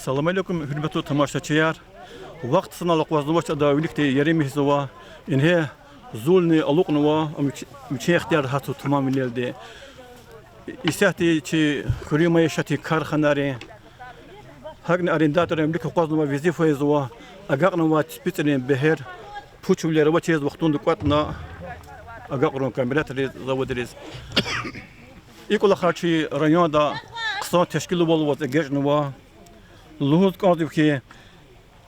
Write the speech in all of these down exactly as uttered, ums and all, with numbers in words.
Салам алейкум, гьуьрметлу тамашачияр! Вахт санал акъвазнавач ада виликди ярем ийизва, ингье зулни алукьнава, ам вич-, вичин ихтияр гьатзава тамамвилелди. Исятда чи хуьруьн майишатдин карханайрин, гьакӀни арендаторрин вилик акъвазнавай везифа ийизва, агакьнавай ципицӀерин бегьер, пучвилер авачиз вахтунда кӀватӀна агакьарун комбинатриз, заводриз. И кӀвалахар чи районда хъсан тешкилвал аваз эгечӀнава. Лугьуз кӀанзава хьи,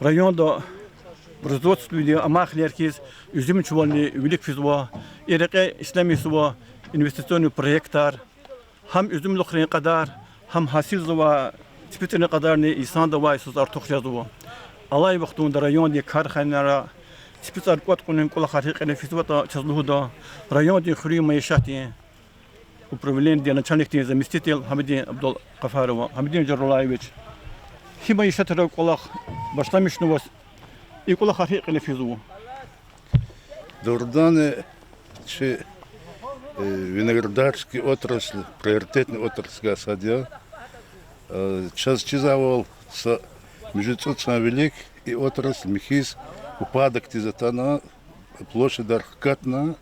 районда производственный амай хилер хьиз уьзуьмчивални вилик физва. И рекье ишлемишзава инвестиционный проектар, гьам уьзуьмлухрин кьадар, гьам гьасилзавай ципицӀерин кьадарни йисандавай йисуз артух жезва. Алай вахтунда райондин карханайра ципицӀар кӀватӀ кьунин кӀвалахар гьикьван физватӀа чаз лугьуда райондин хуьруьн майишатдин управленидин начальникдин заместитель Гьамидин Абдулгъафарова. Гьамидин Жарулаевич, гьи майишатра кӀвалах башламишнава, и кӀвалахар гьикьван физва? Дугъриданни, чи виноградарский отрасль приоритетный отрасльдикай сад я. Чаз чизвайвал, са муьжуьд-цӀуд йисан вилик и отрасль михьиз упадокдиз атана, площадьар хкатна,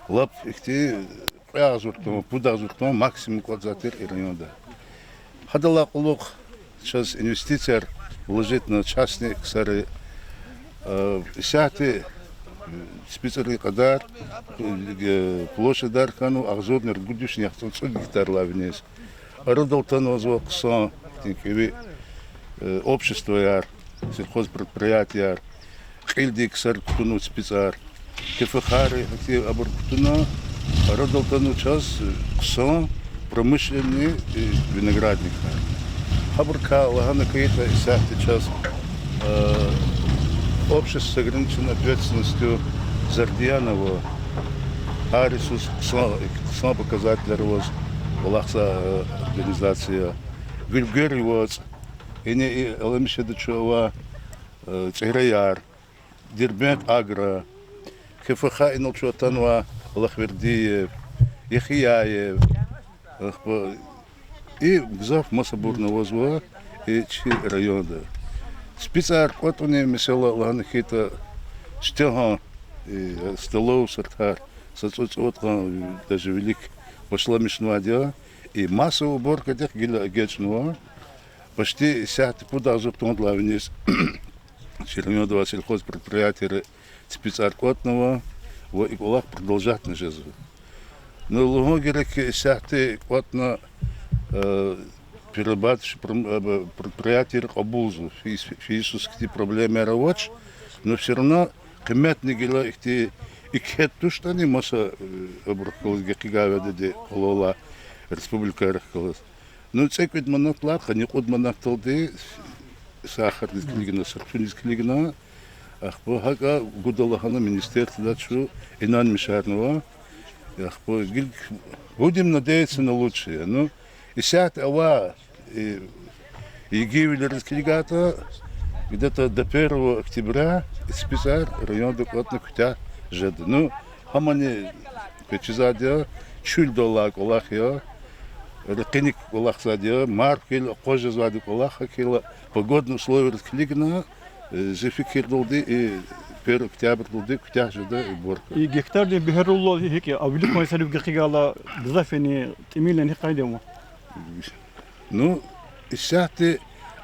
лап ихьтин кьве агъзур тонн, пуд агъзур тонн максимум кӀватӀзавай тир и районда. Гьадалай кьулухъ чаз инвестицияр вложитьна частный ксари, исятда ципицӀерин кьадар, площадьар хьанва агъзурни ругуд вишни яхцӀурни цӀуд гектардилай виниз. Арадал атанва зун хъсан, ихьтин кӀеви обществояр, сельхозпредприятияр, кьилдин ксари кутунва ципицӀар, КФХ-ри, гьахьтин абур кутуна, арадал атанва чаз хъсан промышленный виноградникар. Гьабурукай лагьана хьайитӀа, исятда чаз общество с ограниченной ответственностью Зардиянова, гьар йисуз хъсан, хъсан показателар аваз кӀвалахзавай организация, Гуьлгер вацӀ, ина и Аламишеда чу авай ЦӀигьраяр, Дербент-Агро, КФХ, инал чун атанвай Аллахвердиев, Яхияев, ахпа и гзаф масабурни авазва и чи районда. ЦипицӀар кӀватӀунин месэла лагьана хьайитӀа, сифтегьан столовый сортар са цӀуд-цӀувад къан даже вилик башламишнавайди я, и массовый уборкадихъ гила эгечӀнава. Почти исятда пуд агъзур тонндилай виниз чи районда авай сельхозпредприятийри ципицӀар кӀватӀнава ва и кӀвалах продолжатьна жезва. Ну, лугьун герек хьи, исятда кӀватӀна перерабатывающий пром-, предприятийри кьабулзава, фи йис-, фи йисуз ихьтин проблемаяр авач, но всё равно къиметни гила ихьтин, и кхьей туштӀани маса, абурухъ галаз гекъигайвал жеди къвалалай республикайрихъ галаз. Ну, цӀекӀуьд манатдилай къанни кьуд манатдалди сахарниз килигна, сарчуниз килигна, ахпа гьакӀа гуда лагьана министерствода чун инанмишарнава. Ахпа гил-, будем надеяться на лучшее. Ну, исятда авай йигинвилериз килигайтӀа, где-то до первого октября и ципицӀар районда кӀватӀна куьтягь жеда. Ну, гьамани квез чизвайди я, чуьлдал алай кӀвалах я, рекьиник кӀвалахзавайди я, марф хьайила акъваз жезвайди кӀвалах, гьакӀ хьайила погодный условияриз килигна, зи фикирдалди и первого октябрьдалди куьтягь жеда уборка. И гектардин бегьерлу гьикӀ я, а виликан йисарив гекъигайла, гзаф яни, тӀимил яни, гьикӀ къайда ава? Ну, исятда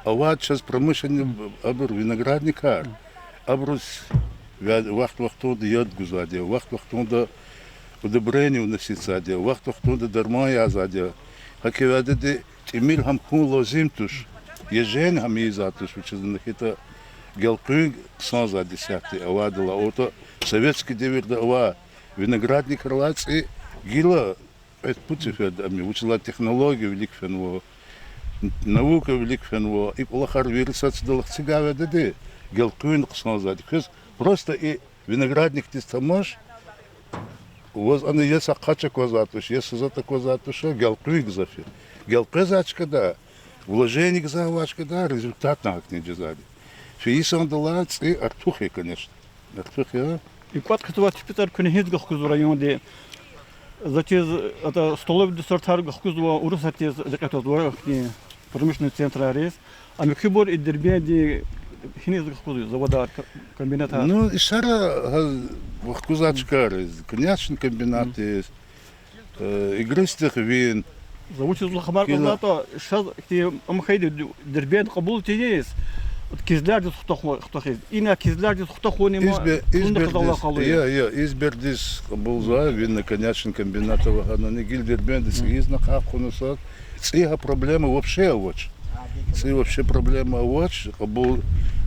авай чаз промышленный абур виноградникар, абуруз вахт-вахтунда яд гузвайди я, вахт-вахтунда удобрение вноситьзавайди я, вахт-вахтунда дарман язавайди я. ГьакӀ хьайила тӀимил гьам хьун лазим туш, ежен гьам ийизвай туш, вучиз лагьайтӀа гелкъуьн хъсанзавайди исятда авайдалай. АтӀа советский девирда авай виноградникралай цӀи гила кьвед-пуд сеферда ам я, вучиз лагьайтӀа технология вилик фенва, наука вилик фенва, и кӀвалахар вири сад-садал эцигайвал жеди, гелкъуьн хъсанзавайди. Квез просто и виноградникдиз тамаш, ваз ана я са къач аквазвай туш, я са затӀ аквазвай туш, гелкъуьн гзаф я. Гелкъвезвай чкада, вложение гзаф авай чкада, результатни гьахьтин жезвайди. Фейи йисандалай цӀи артух я, конечно. Артух я. И кӀватӀ хъийизвай ципицӀар куьне гьиниз гахкузва районди? За чиз, атӀа столовыйдин сортар гахкузва, Урусатдиз рекье твазва ахьтин. промышленный центрриз. Ам муькуьбур и Дербентдин гьиниз вахкузва, заводар, комбинатар? Ну, исара гьа вахкузва чкайриз, коньячный комбинатдиз, э, игристый вин. За вучиз лугьуз хабар кьазватӀа, ша ихьтин ам хьайиди Дербент кьабул тийиз, Кизлярдиз хутаху-, хутахиз. Ина Кизлярдиз хутахуни ма, Избер-, пулни Избердиз, къазанлай къалуя. Я, я, Избердиз кьабулзава виноконьячный комбинат ава гьанани, гила Дербентдиз ийизна хъхьана са. ЦӀи гьа проблема вообще авач. ЦӀи вообще проблема авач, кьабул,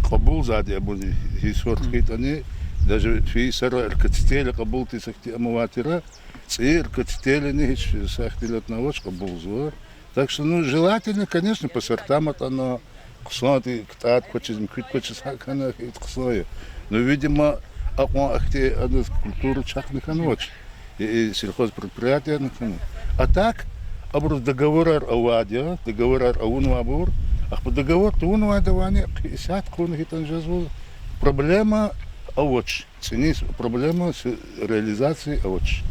кьабулзавайди абур гьи сорт хьайитӀани, даже фейи йисара эркатитейла кьабул тийиз ахьтин ам авай тир, цӀи эркатитейлани гьич са ихтилатни авач, кьабулзава. Так что, ну, желательно, конечно, по сортам атӀана, хъсанди ктӀад квачиз, муькуьд квачиз, гьакӀ хьана хьайитӀа хъсан я. Но, видимо, акьван ахьтин адаз культура чахъни хьанвач, и, и сельхозпредприятиени хьана. А так, абуруз договорар авайди я, договорар авунвайбур, ахпа договор тавунвайдавайни хъи-, исятда хъувуна хьайитӀани жезва, проблема авач. ЦӀинин проблема с-, реализацией авач.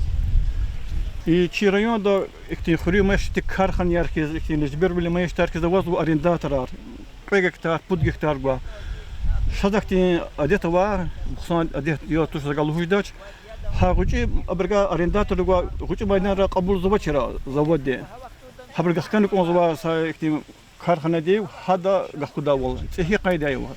И чи районда ихьтин хуьруьн майишатдин карханаяр хьиз, ихьтин лежбервилин майишатар хьиз авазва арендаторар. Кьве гектар, пуд гектар гва. Шаз ахьтин адет ава, хъсан адет я туш, за гьакӀ лугьуз жедач. Гьа гъвечӀи абурукай арендаторрикай гъвечӀи майданра кьабулзавачир заводди. Гьабуру гахкана кӀанзава са ихьтин карханадив, гьада гахкудайвал. ЦӀи гьи къайдада ава?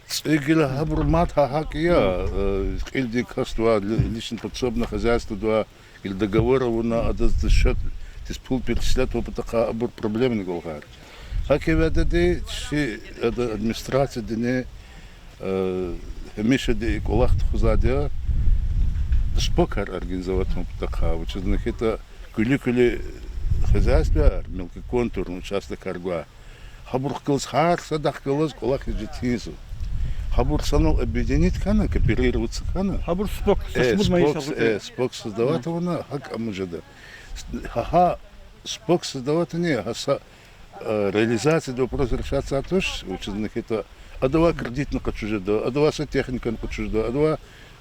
ЦӀи гила гьабуру мад гьа гьакӀ я, э, кьилди касдивай, ли-, личный подсобное хозяйстводивай, гила договор авуна, адаз дишат, тиз пул перечислять авун патахъай абур проблемни кӀвалахар. ГьакӀ хьайивди, чи ада администрациядини, э, гьамишади и кӀвалах тухузвайди я, спокар организовать авун патахъай, вучиз лагьайтӀа куьлуь-куьлуь хозяйствояр, мелкоконтурный участокар гва, гьабурухъ галаз, гьар садахъ галаз кӀвалах хьиз жедайди я. Гьабур санал объединить хьана, кооперироваться хьана. Гьабур спок, э, са шумуд майишат, спок, э, спок создавать авуна, гьакӀ ам жеда. Гьа, гьа спок создавать авуна, гьа са, э, реализацияди вопрос решаться туш, вучиз лагьайтӀа адавай кредитни къачуз жеда, адавай са техникани къачуз жеда, адавай,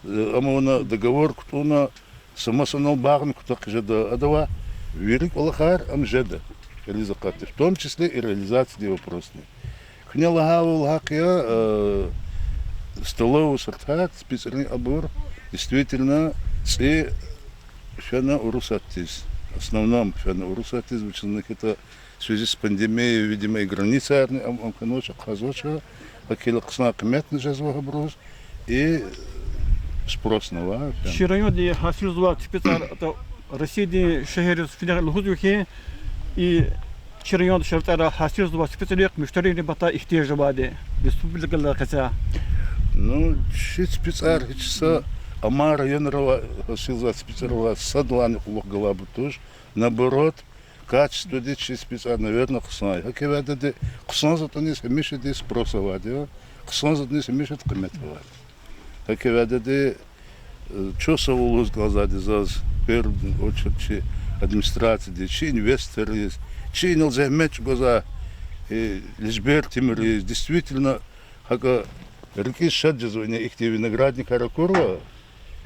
э, ам авуна договор кутӀунна, са масанал багъни кутахъ жеда, адавай вири кӀвалахар ам жеда, кьилиз акъатда, в том числе и реализациядин вопросни. Куьне лагьайвал гьахъ я, э, столовый сортар, ципицӀерин абур, действительно, цӀи фена Урусатдиз, в основном фена Урусатдиз, вучиз лагьайтӀа в связи с пандемией, видимо, и границаярни ам, ам хьанвач, ахъазвач, гьакӀ хьайила хъсан къиметни жезва гьабуруз, и спросни ава фена. Чи районди гьасилзавай ципицӀар атӀа Россиядин шегьерриз фида лугьузва хьи, и чи районда шартӀара гьасилзавай ципицӀерихъ муьштарийрин патай игьтияж авайди республикадилай къецяй. Ну, чи ципицӀар гьич са амай районра авай, гьасилзавай ципицӀерилай садалайни кьулухъ галайбур туш. Наоборот, качестводи чи ципицӀар, наверно, хъсан я. ГьакӀ хьайивди, хъсан затӀаниз гьамишади спрос авайди я, хъсан затӀаниз гьамишади къимет авайди. ГьакӀ хьайивди, э, чухсагъул лугьуз кӀанзавайди заз, в первую очередь, чи администрациядиз, чи инвесторриз, чи инал зегьмет чӀугвазвай, э, лежбертимриз, действительно, гьакӀа рикӀиз шад жезва, ина ихьтин виноградникар акурла.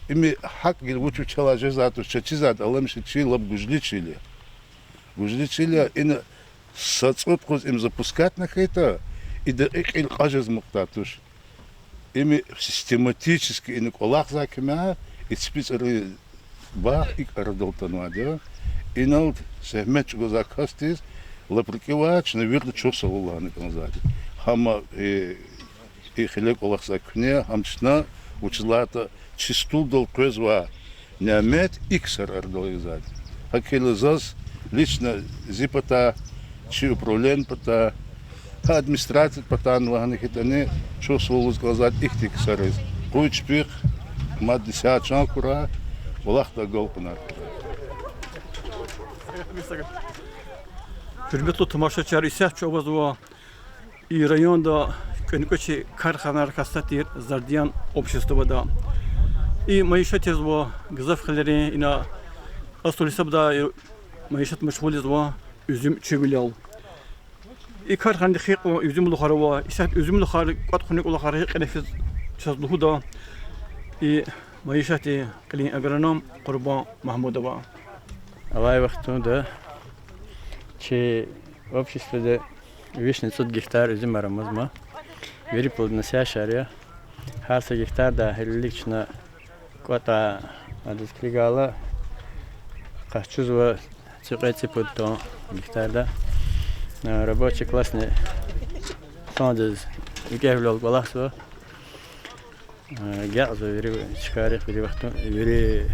Им гьакӀ гила вуч вичелай жезвайди туш, чечизвайди, аламиша чи лап гужлу чил я. Гужлу чил я, ина са цӀуд къуз им запускатьна хьайитӀа, ида и кьил кьаз жез амукьдай туш. Им систематически ина кӀвалахзавай кимя, и ципицӀерин багъ икӀ арадал атанвайди я. Инал зегьмет чӀугвазвай касдиз лап рикӀивай, чна вирида чухсагъул лагьана кӀанзавайди. Гьам и, и хиле кӀвалахзавай куьне, гьам чна, вучиз лагьайтӀа чи стулдал къвезвай нямет и ксар арадал ийизвайди. ГьакӀ хьайила заз лично зи патай, чи управление патай, гьа администрация патай лагьана хьайитӀани, чухсагъул лугьуз кӀанзавайди ихьтин ксариз. Къуй чпихъ, мадни сят чан хьурай, кӀвалахда агалкьунар хьурай. Гьуьрметлу тамашачияр, исятда чун авазва и районда кӀвенкӀвечи карханайрикай сад тир Зардиян обществода. И майишат ийизва гзаф хилерин, ина асул гьисабдай майишат машгъул ийизва уьзуьм чуьнвилел. И карханадихъ гьикьван уьзуьмлухар ава, исятда уьзуьмлухар кӀватӀ хьунин кӀвалахар гьикӀ кьиле физ чаз лугьуда и майишатдин кьилин агроном Къурбан Магьмудова. Алай вахтунда чи обществода Вишни цӀуд гектар уьзуьмар амазма. Вири плодоносящаяр я. Гьар са гектарда гьелелиг чна кӀватӀ, адаз килигайла, къахчузва цӀикьвед-цӀипуд тонн гектарда. Э, рабочий классни хъсандиз викӀегьвилелди кӀвалахзава. Э, гекъзава вири чкайрихъ, вири вахтун, вири.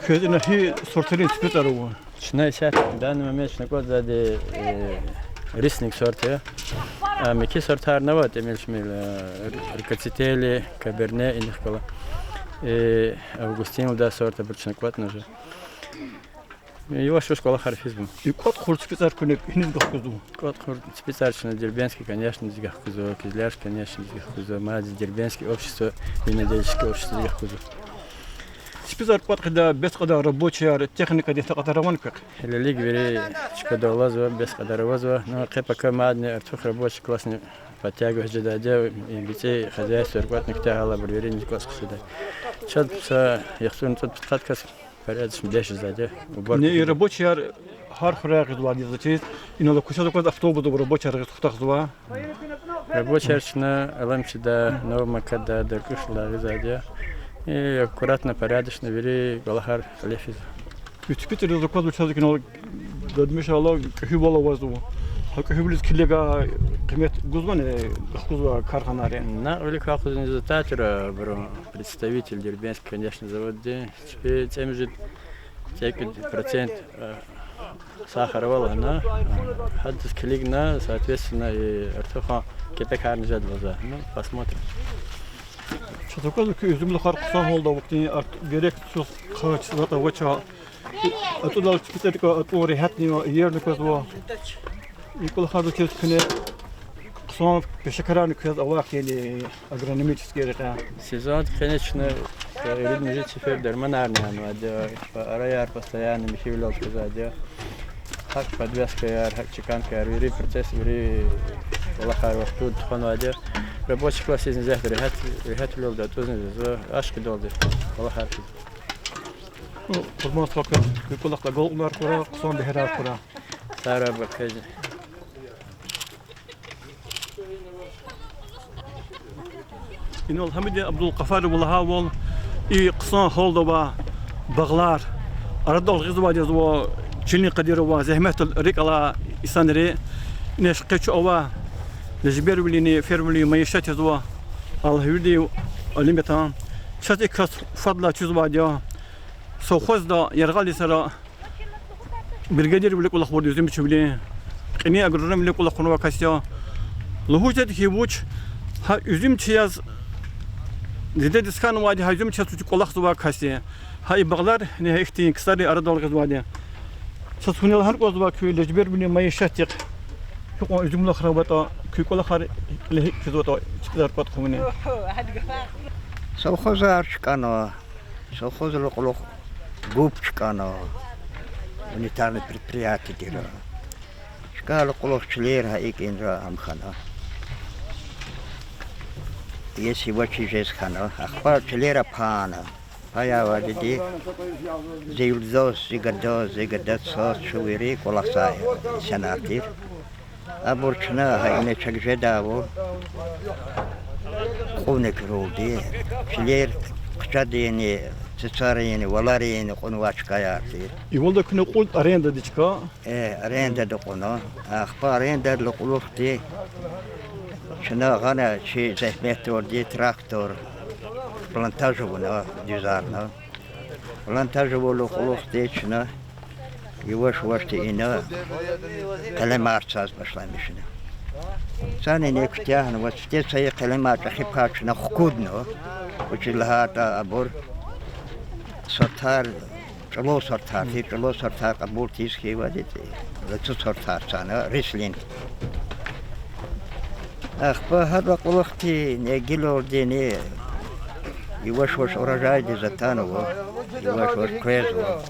Квез ина гьи сортарин ципицӀар ава? Чна исятда данный момент чна кӀватӀзавайди, э, рисник сорт я. А муькуь сортарни ава, тӀимил-шимил, э, Рикоцетели, Каберне, инихъ галаз. Э, Августин лугьудай сорт, абур чна кӀватӀна уже. Яваш-яваш кӀвалахар физва. И кӀватӀ хъувур ципицӀар куьне гьиниз гахкузва? КӀватӀ хъувур ципицӀар чна Дербентский, конечно, диз гахкузва, Кизлярский, конечно, диз гахкузва, мад Дербентский общество, винодельческий общество диз гахкузва. ЦипицӀар кӀватӀ хъийидай бес кьадай рабочияр, техникадин такьатар авани квехъ? Гьелелиг вири чкадал алазва, бес кьадар авазва, но къе-пака мадни артух рабочий классни подтягивать жедайди я, и бицӀи хозяйствояр кӀватӀна куьтягьайла абур вириниз кӀватӀ хъийидай. Чаз са яхцӀурни цӀуд-пудкъад кас порядочно деш жезвайди я, уборка жезвайди я. Рабочияр гьар хуьряй гъизвайди я, значит, инал кваз чаз акваз автобусда рабочияр гъиз хутахзава. Рабочияр чна Аламчида, Новомакада, Даркушлудай гъизвайди я. И аккуратно, порядочно вири кӀвалахар кьиле физва. Вич ципицӀариз аквазва чаз инал гатмишайла кӀуьгьуьвал авазва. Гьа кӀуьгьуьвализ килигай къимет гузвани, гахкузва карханайри? Накьвилик акъудунин зататра абурун представитель Дербентский, конечно, заводдин, чпи цӀемуьжуьд, цӀекӀуьд процент, э, сахар ава лагьана, э, гьадаз килигна, соответственно, и артухан кепекарни жеда лугьузва. Ну, посмотрим. Чаз аквазва куь уьзуьмлухар хъсан гьалда ава, вахтунин арт-, герек цуз хъачзаватӀа авача. АтӀудал ципицӀерикай атӀун регьятни я, иерни квазва. И кӀвалахар чиз куьне хъсан пешекарарни квез авай хьтин, агрономический рекьяй. Сезондин къене чна ирид-муьжуьд сефер дарманарни гьанвайди я, араяр постоянно михьивилелди квазвайди я. ГьакӀ подвязкаяр, гьакӀ чеканкаяр, вири процесс, вири кӀвалахар вахтунда тухванвайди я. Рабочий классдизни исятда регьят, регьятвилелди атӀузни жезва, ашкъидалди кӀвалахар физва. Къурбан стха, куь кӀвалахда агалкьунар хьурай, хъсан бегьерар хьурай. Сагърай, бакӀ хьуй. Инал Гьамидин Абдулгъафарован лагьайвал, и хъсан гьалда авай багълар арадал гъизвайди язва, чилин къадир авай, зегьметдал рикӀ алай инсанри. Инал къе чун авай лежбервилин, фермервилин майишат язва Алгьавирдиев Алиметан. Чаз и кас фадлай чизвайди я. Совхозда яргъал йисара бригадирвилин кӀвалахбурди, уьзуьмчивилин, кьилин агрономвилин кӀвалахунвай кас я. Лугьуз жеди хьи, вуч, гьа уьзуьмчи яз, дидедиз хьанвайди гьа уьзуьмчи яз вуч кӀвалахзавай кас я. Гьа и багълар, гьа ихьтин ксари арадал гъизвайди. Чаз куьне лагьана кӀанзава куь лежбервилин майишатдихъ гьикьван уьзуьмлухар аватӀа, куь кӀвалахар кьиле гьикӀ физватӀа, ципицӀар кӀватӀ хъувуни. Совхозар чкӀана, совхозрин кьулухъ ГУП чкӀана, унитарный предприятие тир. ЧкӀайла кьулухъ чилер гьа икӀ инра ам хьана. Если вачи жез хьана, ахпа чилер апана. Паявайди зи юлдаз, зи гада, зи гада цаз чун вири кӀвалахзавай инсанар тир. Абур чна гьа ина чак жедайвал кьуна курулди. Чилер хъчадини, цацарини, валарини кьунвай чкаяр тир. Ивалда куьне кьуд арендада чка? Э, арендада кьуна. Ахпа арендадал кьулухъди чна гъана чи зегьметдалди трактор, плантаж авуна, дуьзарна. Плантаж авурдалай кьулухъди чна яваш-явашди ина къелемар цаз башламишна. Цани ина куьтягьнава, сифте цайи къелемар чӀехи пай чна хкудна, вучиз лагьайтӀа абур сортар, чӀулав сортар, ти чӀулав сортар кьабул тийиз хьайивайди я, лацу сортар цана, рислинг. Ахпа гьадалай кьулухъди ни гилалдини яваш-яваш урожайдиз атанва, яваш-яваш къвезва.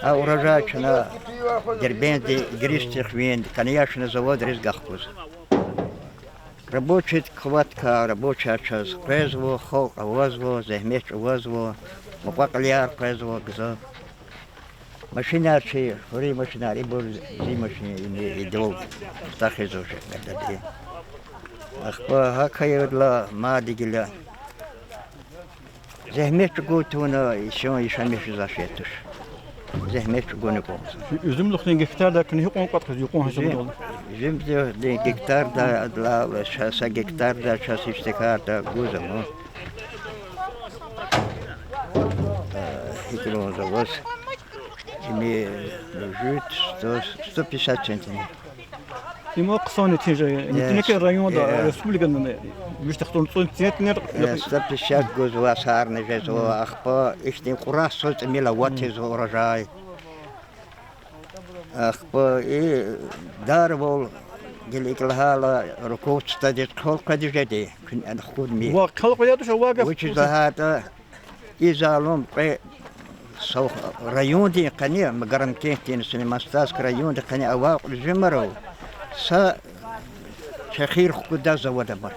А урожай чна Дербентдин Игристихъ винел, конечно, заводриз гахкузва. Рабочий кватка, рабочияр чаз къвезва, халкь авазва, зегьмет чӀугвазва, мукьва-кьилияр къвезва гзаф. Машинар чи, хуьруьн машинар, ибур зи машин, ини идал хтахиз уже, гадади. Ахпа гьакӏ хьайила мадни гила зегьмет чӏугун тавуна, ишан яшамиш жезвай шей туш. Зегьмет чӏугуна кӏанзава. Уьзуьмдихъни гектарда куьне гьикьван кӏватӏ хъийизва, юкьван гьисабдал? Уьзуьмдихъни гектарда, адалай са, са гектарда, чаз истикарда гузва ман. Э, гьикӏ лугьузва ваз? Ими жуьт сто, сто пятьдесят центнер. Има хъсан тежа, э, низ районда, э, республикада виш тухтун центнер. Э, сто пятьдесят гузва, сарна жезва, ахпа ихьтин кьурагь суз тӏимил аватзава урожай. Ахпа и дарвал гила икӏ лагьайла руководстводиз хъел къведа жеди, куьн ана хкудмир. Ва хъел къведа туш, ава гаф. Вучиз лагьайтӏа и залум кьве са райондин къене, Магарамкентдин, Сулейман-Стальский райондин къене авай кьуьзуьмар ава, са чехир хкуддай завод амач.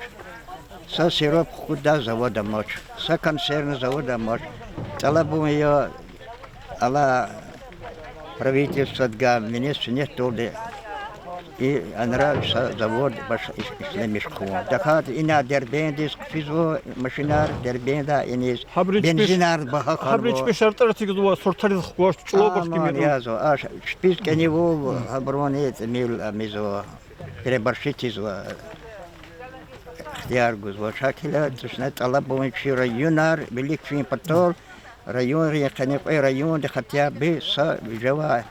Са сироп хкуддай завод амач. Са консервный завод амач. ТӀалабун я, алай правительстводивай, вине суннатдалди, и анра са завод баш иш-, ишлемиш хъувун. ТахьайтӀа ина Дербентдиз хъфизва машинар, Дербентдай иниз бензинар багьа хьанва. Гьабурун чпи шартӀар эцигзава, суртариз хкваш, чӀулав кӀватӀ кимир язва. А чпиз кӀанивал гьабуруни тӀимил амизва, переборщить ийизва, ихтияр гузва. Чахъ хьайила, тушни тӀалаб авун чи районар вилик фин патал, районрин къене кьве районди хотя бы са вижевай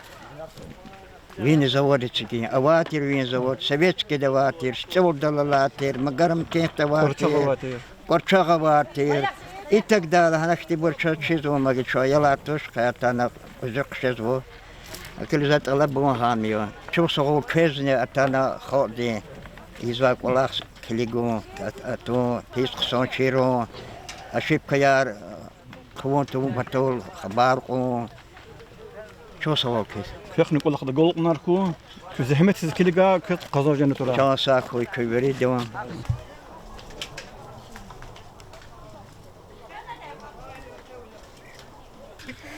винзавод эцигин. Авай тир винзавод, Советскийда авай тир, СтӀалдал алай тир, Магарамкентда авай тир, Кьварчагъда авай тир. И так далее, гьана хьтинбур чаз чизва, магича аялар туш, къе атана кьуьзуь хъжезва. Акьван за тӀалабун гьам я. Чухсагъул квезни атана халкьдин ийизвай кӀвалах килигун, ат-, атун, пис хъсан чирун, ошибкаяр хъувун тавун патал хабар кьун. Чухсагъул квез. Квехъни кӀвалахда агалкьунар хьуй, куь зегьметдиз килига, квез къазанж яна тура. Чан сагъ хьуй куь виридан.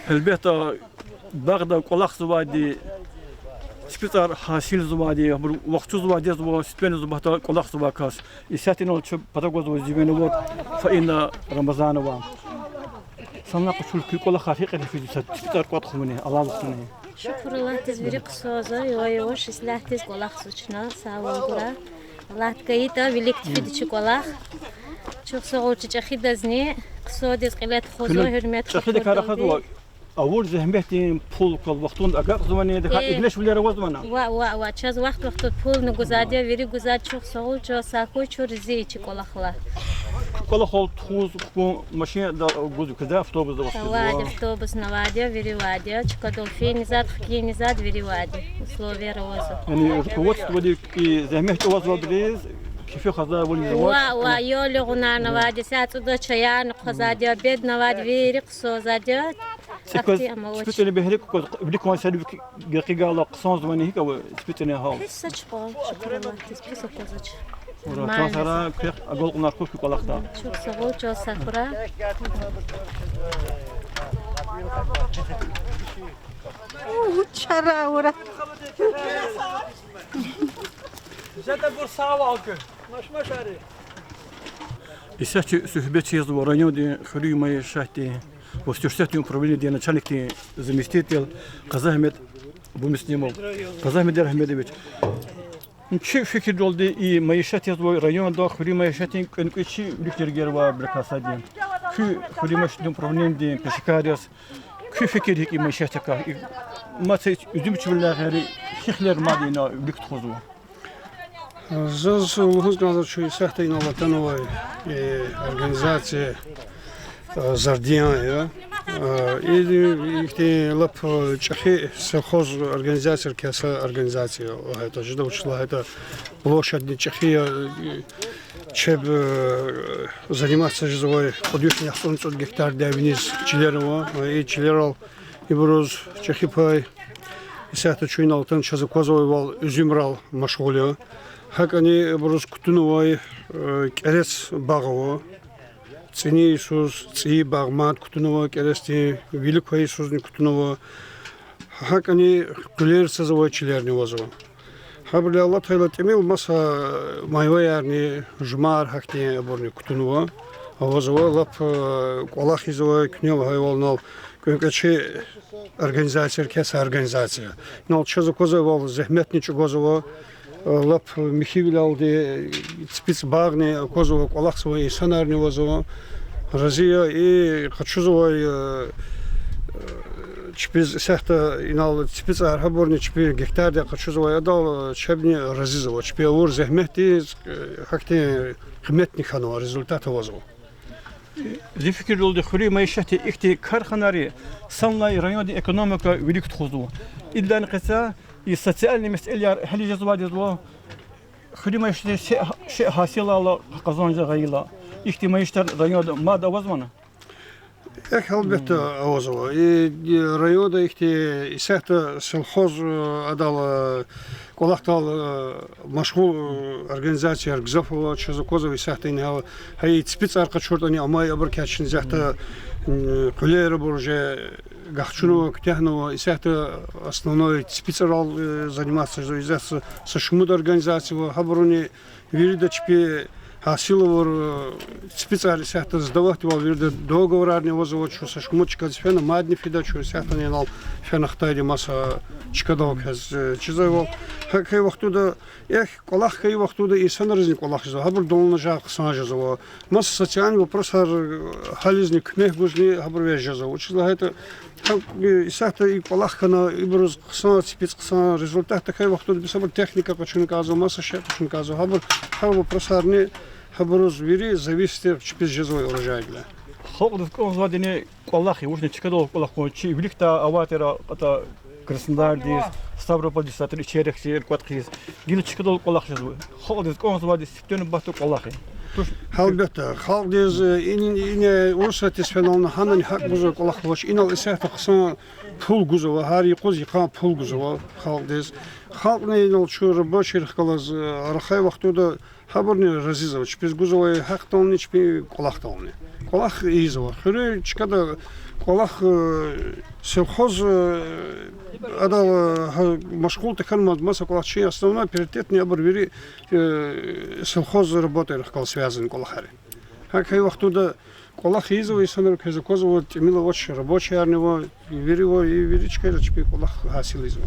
Гьелбетда, багъда кӀвалахзавайди, ципицӀар гьасилзавайди, абур вахчузвайди я, сифтени-зубатда кӀвалахзавай кас. Исятда инал чун патав гвазва зи виневат Фаина Рамазанова. Санал къачур, куь кӀвалахар гьикӀ рефизва, ципицӀар кӀватӀ хъувуни, алай вахтуни? Шукур Аллагьдиз, вири хъсанзава, ивай-яваш ислягьдиз кӀвалахзава чна, сагъвал гурай. Аллагьди гайитӀа, вилик фида чи кӀвалах. Чухсагъул чи чӀехидазни, хъсандиз кьиле тухузва, гьуьрмет хьуй. ЧӀехидакай рахазва, авур зегьметдин пул кваз вахтунда агакьзавани, тахьайтӀа игнешвилер авазвани? Ваъ, ваъ, ваъ, чаз вахт-вахтунда пулни гузвайди я, вири гузвайди, чухсагъул, чан сагъ хьуй, чун рази я чи кӀвалахалай. Куь кӀвалахал тухуз хьун машинда гузва квез, автобусда вахчизва? Авайди, автобусни авайди я, вири авайди я, чкадал финни затӀ, хкинни затӀ, вири авайди я. Условияр авазва. Яни руководстводи и зегьмет чӀугвазвайбуруз кефи хъвазвайвал ийизва? Ваъ, ваъ, ял ягъунарни авайди я, са цӀуд чаярни хъвазвайди я, обедни авайди я, вири хъсанзавайди я. ЦӀикӀваз цӀипицӀни бегьерик кваз, вилик кван сервик гекъигайла хъсанзавани, гьикӀ ава цӀипицӀни гьал? Пис са чӀугваз, шукур Аллагьдиз, пис аквазвач. Ура, чан сагърай, квехъ агалкьунар хьуй куь кӀвалахда. Чухсагъул, чан сагърай. У, чара, ура. Жедайбур сагъвал куь. Исятда чи суьгьбет ийизва райондин хуьруьн майишатдин ва сюжетдин управленидин начальникдин заместитель Къазагьмед Бумуслимов. Къазагьмед Рагьмедович, чи фикирдалди и майишат ийизвай районда хуьруьн майишатдин кӀвенкӀвечи вилик жергер авайбурукай сад я. Куь хуьруьн майишатдин управленидин пешекар яз, куь фикир гьикӀ я и майишатдикай? Маса уьзуьмчивилелай гъейри, гьихьтинбур мад ина вилик тухузва? Заз лугьуз кӀанзава, чун исятда инал атанвай организация Зардиян я. Ихьтин лап чӀехи совхоз организацияр кьван са организация я лагьайтӀа, жеда, вучиз лагьайтӀа площадьни чӀехи я, чеб заниматься жезвай кьуд вишни яхцӀурни цӀуд гектар дявеяр, чилер ава, и чилерал ибуруз чӀехи пай. Исятда чун инал атана чаз аквазвайвал уьзуьмрал машгъул я. ГьакӀни ибуруз кутунвай кӀерец багъ ава. ЦӀини йисуз цӀийи багъ мад кутунва, кӀерецдин вилик квай йисузни кутунва. ГьакӀни къуьлер цазавай чилерни авазва. Гьабурулай алатайла тӀимил маса майваярни, жумар гьахьтин абурни кутунва, авазва, лап, э, кӀвалах ийизвай, куьне лагьайвал, инал кӀвенкӀвечи организацияр, кеса организация. Инал чаз аквазвайвал зегьметни чӀугвазва, лап михьивилелди ципицӀ багъни аквазва, кӀвалахзавай инсанарни авазва. Рази я и къачузвай, э, чпиз исятда инал ципицӀар гьабурни чпин гектардал къачузвай, адал чебни разизава. Чпи авур зегьметдиз, э, гьахьтин къиметни хьанва, результат авазва. Зи фикирдалди, хуьруьн майишатдин ихьтин карханари санлай райондин экономика вилик тухузва. Идалайни къецяй и социальный месэлаяр гьялиз жезвайди я, хуьруьн майишатдиз шей, шей гьасилайла, къазанж гъайила. Ихьтин майиштар районда мад авазвани? Эхь, гьелбетда, авазва. И, и районда ихьтин исятда селхоз, э, адал, э, кӀвалахдал, э, машгъул, э, организацияр гзаф ава, чаз аквазва исятда ина гьа, гьа и ципицӀар къачуртӀани амай, абурукай чна исятда, м, къуьлер абур уже гахчунва, куьтягьнава, исятда основной ципицӀрал, э, заниматься жезва, исятда са, са шумуд организация ава, гьабуруни вирида чпи гьасил авур, э, ципицӀар исятда сдаватьдайвал вирида договорарни авазва, чун са шумуд чкадиз фена, мадни фида, чун исятда инал фена Ахтайдин маса чкадал квез, э, чизвайвал. ГьакӀ хьайи вахтунда, эхь, кӀвалах хьайи вахтунда инсанризни кӀвалах жезва, гьабурдални жагъ хъсан жезва. Маса социальный вопросар, э, гьялизни, куьмек гузни гьабурувай жезва. Вучиз лагьайтӀа, гьа, э, исятда и кӀвалах хьана, ибуруз хъсан, ципицӀ хъсан, результат тахьай вахтунда бес абур техника къачуна кӀанзава, маса шей къачуна кӀанзава. Гьабур, гьа вопросарни гьабуруз вири зависит я чпиз жезвай урожайдилай. Халкьдиз кӀанзавайдини кӀвалах я, вучни чкадал кӀвалах кьун, чи виликдай авай тир акьван Краснодардиз, Ставропольдиз, сатир ичерик чи рикӀватӀ хъийиз. Гила чкадал кӀвалах жезва. Халкьдиз кӀанзавайди сифте нубатда кӀвалах я. Туш. Гьелбетда, халкьдиз, э, ин, ина Урусатдиз фенална гьанани гьакӀ гузва кӀвалах авач. Инал исятда хъсан пул гузва, гьар юкъуз йикъан пул гузва халкьдиз. Халкьни инал чун рабочийрихъ галаз, э, рахай вахтунда гьабурни разизава чпиз гузвай гьахъдални, чпин кӀвалахдални. КӀвалах ийизва. Хуьруьн чкада кӀвалах, э, селхоз, э, адал, э, гьа, машгъул тахьана маса кӀвалах, чи основной приоритетни абур вири, э, селхоз работайрихъ галаз связанный кӀвалахар я. ГьакӀ хьайи вахтунда кӀвалах ийизва, инсанар квез аквазва, тӀимил авач, рабочиярни ава, вири ава, и вири чкайра чпи кӀвалах гьасил ийизва.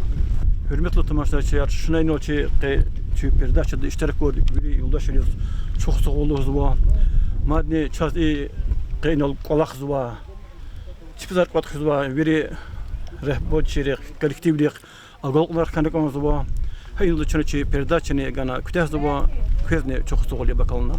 Гьуьрметлу тамашачияр, чна инал чи къе, чи передачада иштирак авурдик вири юлдашриз чухсагъул лугьузва. Мадни чаз и къе инал кӀвалахзавай, ципицӀар кӀватӀ хуьзвай вири регьбетчийрихъ, коллективрихъ агалкьунар хьана кӀанзава. Гьа инал чна чи передачани гана куьтягьзава, квезни чухсагъул, яб акална.